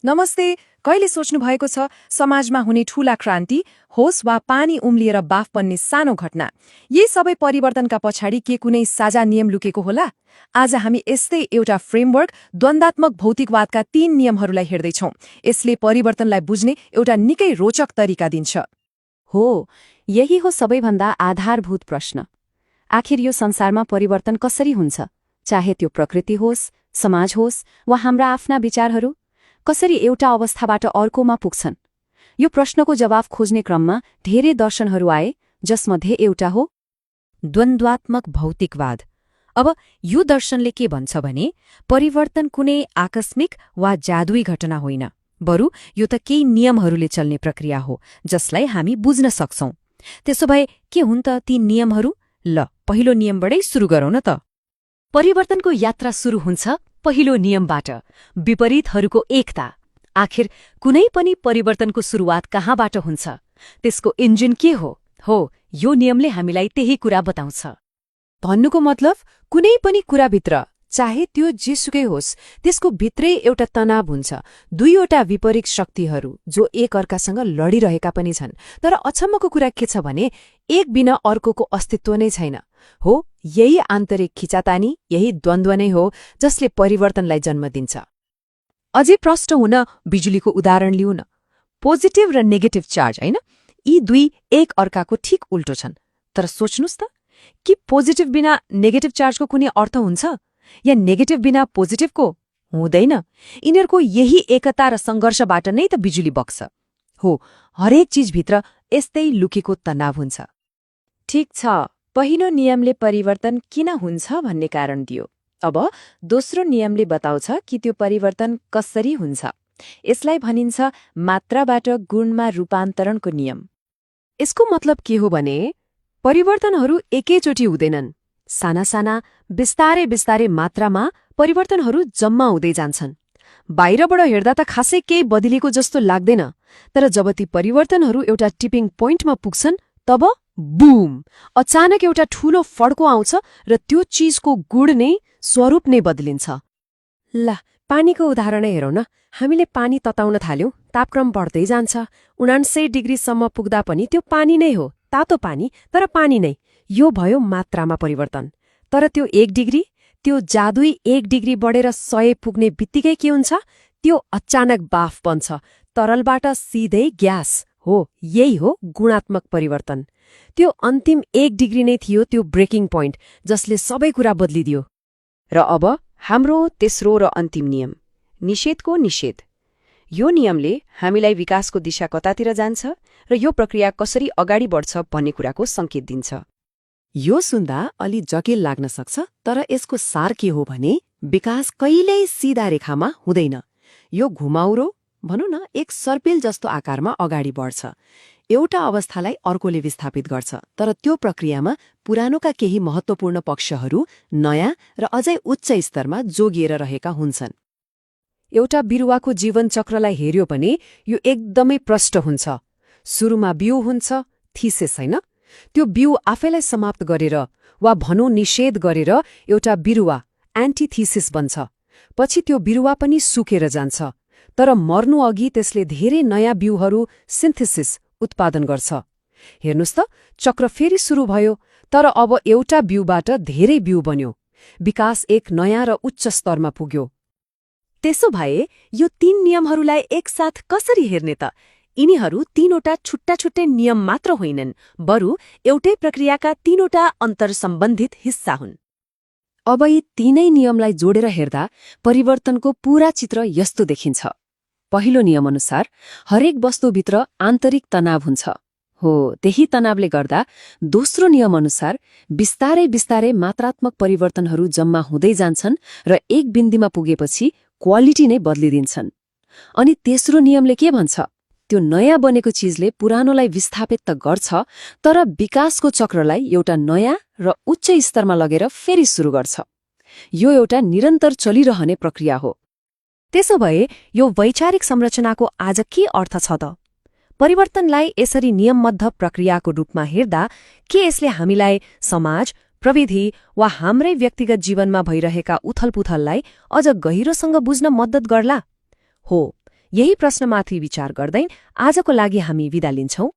नमस्ते। कहिले सोच्नु भएको छ समाजमा हुने ठूला क्रान्ति होस् वा पानी उम्लिएर बाफ बन्ने सानो घटना, यी सबै परिवर्तनका पछाडि के कुनै साझा नियम लुकेको होला? आज हामी यस्तै एउटा फ्रेमवर्क द्वन्द्वात्मक भौतिकवादका 3 नियमहरूलाई हेर्दैछौं। यसले परिवर्तनलाई बुझ्ने एउटा निकै रोचक तरिका दिन्छ। हो, यही हो सबैभन्दा आधारभूत प्रश्न। आखिर यो संसारमा परिवर्तन कसरी हुन्छ? चाहे त्यो प्रकृति होस्, समाज होस् वा हाम्रा आफ्ना विचारहरू, कसरी एउटा अवस्थाबाट अर्कोमा पुग्छन्? यो प्रश्नको जवाफ खोज्ने क्रममा धेरै दर्शनहरू आए, जसमध्ये एउटा हो द्वन्द्वात्मक भौतिकवाद। अब यो दर्शनले के भन्छ भने परिवर्तन कुनै आकस्मिक वा जादुई घटना होइन, बरु यो त केही नियमहरूले चल्ने प्रक्रिया हो जसलाई हामी बुझ्न सक्छौं। त्यसो भए के हुन् त ती नियमहरू? ल, पहिलो नियमबाटै सुरु गरौँ न त। परिवर्तनको यात्रा सुरु हुन्छ पहिलो नियमबाट, विपरीतहरूको एकता। आखिर कुनै पनि परिवर्तनको सुरुवात कहाँबाट हुन्छ? त्यसको इन्जिन के हो? यो नियमले हामीलाई त्यही कुरा बताउँछ। भन्नुको मतलब कुनै पनि कुराभित्र, चाहे त्यो जेसुकै होस्, त्यसको भित्रै एउटा तनाव हुन्छ। दुईवटा विपरीत शक्तिहरू जो एक अर्कासँग लडिरहेका पनि छन्। तर अचम्मको कुरा के छ भने एक बिना अर्कोको अस्तित्व नै छैन। हो, यही आन्तरिक खिचातानी, यही द्वन्द्व नै हो जसले परिवर्तनलाई जन्म दिन्छ। अझै प्रष्ट हुन बिजुलीको उदाहरण लिऊ न। पोजिटिभ र नेगेटिभ चार्ज, होइन? यी दुई एक अर्काको ठिक उल्टो छन्। तर सोच्नुस् त, कि पोजिटिभ बिना नेगेटिभ चार्जको कुनै अर्थ हुन्छ? या नेगेटिभ बिना पोजिटिभको? हुँदैन। यिनीहरूको यही एकता र सङ्घर्षबाट नै त बिजुली बग्छ। हो, हरेक चिजभित्र यस्तै लुकेको तनाव हुन्छ। ठिक छ, पहिलो नियमले परिवर्तन किन हुन्छ भन्ने कारण दियो। अब दोस्रो नियमले बताउँछ कि त्यो परिवर्तन कसरी हुन्छ। यसलाई भनिन्छ मात्राबाट गुणमा रूपान्तरणको नियम। यसको मतलब के हो भने परिवर्तनहरू एकैचोटि हुँदैनन्। साना साना बिस्तारै बिस्तारै मात्रामा परिवर्तनहरू जम्मा हुँदै जान्छन्। बाहिरबाट हेर्दा त खासै केही बदलिएको जस्तो लाग्दैन, तर जब ती परिवर्तनहरू एउटा टिपिङ पोइन्टमा पुग्छन्, तब बुम, अचानक एउटा ठूलो फड्को आउँछ र त्यो चीजको गुण नै, स्वरूप नै बदलिन्छ। ल, पानीको उदाहरणै हेरौँ न। हामीले पानी तताउन थाल्यौं, तापक्रम बढ्दै जान्छ। 79 डिग्रीसम्म पुग्दा पनि त्यो पानी नै हो, तातो पानी, तर पानी नै। यो भयो मात्रामा परिवर्तन। तर त्यो 1 डिग्री, त्यो जादुई 1 डिग्री बढेर 100 पुग्ने बित्तिकै के हुन्छ? त्यो अचानक बाफ बन्छ, तरलबाट सिधै ग्यास। हो, यही हो गुणात्मक परिवर्तन। त्यो अन्तिम 1 डिग्री नै थियो त्यो ब्रेकिङ पोइन्ट जसले सबै कुरा बदलिदियो। र अब हाम्रो तेस्रो र अन्तिम नियम, निषेधको निषेध। यो नियमले हामीलाई विकासको दिशा कतातिर जान्छ र यो प्रक्रिया कसरी अगाडि बढ्छ भन्ने कुराको संकेत दिन्छ। यो सुन्दा अलि जटिल लाग्न सक्छ, तर यसको सार के हो भने विकास कहिल्यै सिधा रेखामा हुँदैन। यो घुमाउरो, भनौँ न, एक सर्पिल जस्तो आकारमा अगाडि बढ्छ। एउटा अवस्थालाई अर्कोले विस्थापित गर्छ, तर त्यो प्रक्रियामा पुरानोका केही महत्त्वपूर्ण पक्षहरू नयाँ र अझै उच्च स्तरमा जोगिएर रहेका हुन्छन्। एउटा बिरुवाको जीवन चक्रलाई हेर्यो भने यो एकदमै प्रष्ट हुन्छ। सुरुमा बिउ हुन्छ, थिसिस, होइन? त्यो बिउ आफैलाई समाप्त गरेर वा भनौँ निषेध गरेर एउटा बिरुवा, एन्टिथिसिस बन्छ। पछि त्यो बिरुवा पनि सुकेर जान्छ, तर मर्नु अघि त्यसले धेरै नयाँ बिउहरू, सिन्थेसिस, उत्पादन गर्छ। हेर्नुस् त, चक्र फेरि सुरु भयो, तर अब एउटा बिउबाट धेरै बिउ बन्यो। विकास एक नयाँ र उच्च स्तरमा पुग्यो। त्यसो भए यो 3 नियमहरूलाई एकसाथ कसरी हेर्ने त? यिनीहरू 3वटा छुट्टा छुट्टै नियम मात्र होइनन्, बरु एउटै प्रक्रियाका 3वटा अन्तरसम्बन्धित हिस्सा हुन्। अब यी 3 नियमलाई जोडेर हेर्दा परिवर्तनको पूरा चित्र यस्तो देखिन्छ। पहिलो नियमअनुसार हरेक वस्तुभित्र आन्तरिक तनाव हुन्छ। हो, त्यही तनावले गर्दा दोस्रो नियमअनुसार बिस्तारै बिस्तारै मात्रात्मक परिवर्तनहरू जम्मा हुँदै जान्छन् र एक बिन्दुमा पुगेपछि क्वालिटी नै बदलिदिन्छन्। अनि तेस्रो नियमले के भन्छ? त्यो नयाँ बनेको चिजले पुरानोलाई विस्थापित त गर्छ, तर विकासको चक्रलाई एउटा नयाँ र उच्च स्तरमा लगेर फेरि सुरु गर्छ। यो एउटा निरन्तर चलिरहने प्रक्रिया हो। त्यसो भए यो वैचारिक संरचनाको आज के अर्थ छ त? परिवर्तनलाई यसरी नियमबद्ध प्रक्रियाको रूपमा हेर्दा के यसले हामीलाई समाज, प्रविधि वा हाम्रै व्यक्तिगत जीवनमा भइरहेका उथलपुथललाई अझ गहिरोसँग बुझ्न मद्दत गर्ला? हो, यही प्रश्नमाथि विचार गर्दै आजको लागि हामी विदा लिन्छौं।